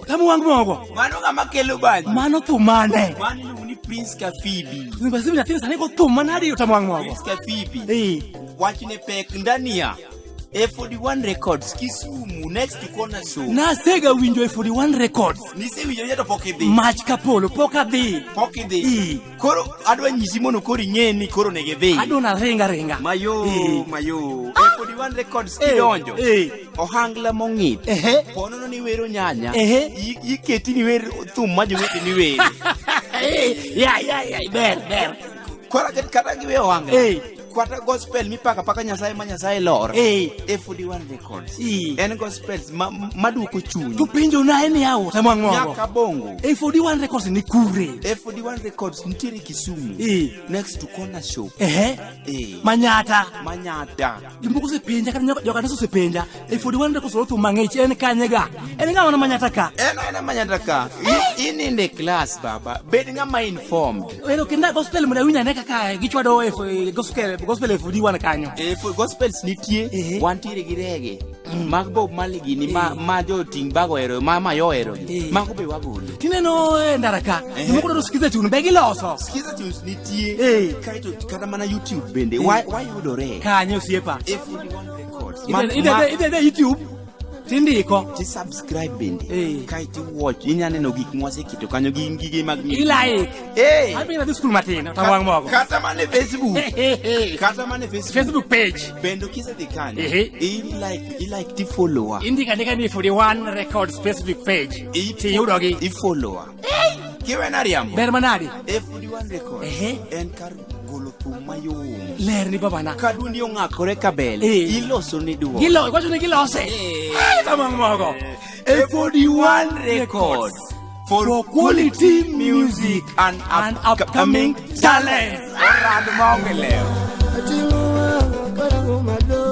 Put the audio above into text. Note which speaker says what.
Speaker 1: Tamu wang mogo.
Speaker 2: Mano ng'ama kelo banjo.
Speaker 1: Mano thum mane?
Speaker 2: Mano iluongo ni Prince Kafibi.
Speaker 1: Basi nyathini sani go thum manadi otamu wang mogo.
Speaker 2: Prince Kafibi.
Speaker 1: Eh.
Speaker 2: Wachne pek ndania. A41 Records Kisumu next to corner show.
Speaker 1: Nasega winjo e 41 Records.
Speaker 2: Nisewinjo ni to pok idhi.
Speaker 1: Mach kapolo pok adhi.
Speaker 2: Pok idhi.
Speaker 1: Eh.
Speaker 2: Koro adwa nyisi mondo koro ing'e ni koro onego idhi.
Speaker 1: Adwa ringa ringa.
Speaker 2: Mayo,
Speaker 1: Eh.
Speaker 2: mayo. A41 Records
Speaker 1: Eh.
Speaker 2: kidonjo.
Speaker 1: Eh.
Speaker 2: Ohangla mong'ith.
Speaker 1: Ehe.
Speaker 2: Ponono ni wero nyanya.
Speaker 1: Ehe.
Speaker 2: Iketi ni wer thum ma joweteni wero.
Speaker 1: Eh, ya ya ya ber ber.
Speaker 2: Koro kata giwe ohangla.
Speaker 1: Eh.
Speaker 2: Kata gospel mipaka paka Nyasaye ma Nyasaye lor.
Speaker 1: Eh.
Speaker 2: A41 Records.
Speaker 1: Eh.
Speaker 2: En gospels ma maduoko chuny.
Speaker 1: To penjo na en yawo tamu wang mogo.
Speaker 2: Nyaka bongo.
Speaker 1: E 41 Records ni kure.
Speaker 2: A41 Records nitiere Kisumu.
Speaker 1: Eh.
Speaker 2: Next to corner shop.
Speaker 1: Ehe.
Speaker 2: Eh.
Speaker 1: Manyata.
Speaker 2: Manyata.
Speaker 1: Jomoko osepenja kata jokanisa osepenja e 41 Records olo thum mang'ich en kanye ga? En ng'ama na manyata ka?
Speaker 2: En aena manyata ka. Ininde class baba. Bed ng'ama informed.
Speaker 1: Ero kenda gospel mondo awinj ane kaka gichwado gospel e 41 kanyo.
Speaker 2: Gospels nitie,
Speaker 1: Ehe.
Speaker 2: wantiere gi rege. Mag Bob Marley gini ma joting' bag ohero, ma mayo ohero gi.
Speaker 1: Eh.
Speaker 2: Mago be wagolo.
Speaker 1: Tineno e ndara ka,
Speaker 2: Ehe.
Speaker 1: jomoko dwaro skiza tune be giloso.
Speaker 2: Skiza tunes nitie.
Speaker 1: Eh.
Speaker 2: Kaeto kata mana YouTube bende wayudore.
Speaker 1: Kanyo osiepa.
Speaker 2: A41 Records.
Speaker 1: Idhi e YouTube tindiko.
Speaker 2: Ti subscribe bende.
Speaker 1: Eh.
Speaker 2: Kaeto iwatch, inya neno gik mwaseketo kanyo gin gige mag music.
Speaker 1: I like.
Speaker 2: Eh.
Speaker 1: An be nadhi skul matin to wang' mogo.
Speaker 2: Kata mana e Facebook. Kata mana e Facebook.
Speaker 1: Facebook page.
Speaker 2: Bende kisedhi kanyo,
Speaker 1: Ehe.
Speaker 2: i like ti follow.
Speaker 1: Indiko andika ni 41 Records Facebook page. Tiyudogi.
Speaker 2: I follow. Kiwena riambo.
Speaker 1: Ber manadi?
Speaker 2: A41 Records
Speaker 1: Ehe.
Speaker 2: en kar golo thum mayom.
Speaker 1: Ler ni babana.
Speaker 2: Ka duondi ong'akore ka bel,
Speaker 1: Eh.
Speaker 2: iloso ne duol.
Speaker 1: Gilo, iwacho ni gilose.
Speaker 2: Eh.
Speaker 1: Tamang mogo.
Speaker 2: A41 Records
Speaker 1: For quality music
Speaker 2: and
Speaker 1: upcoming talents.
Speaker 2: Orad maonge lew.
Speaker 3: Ating'o wang'a karango malo.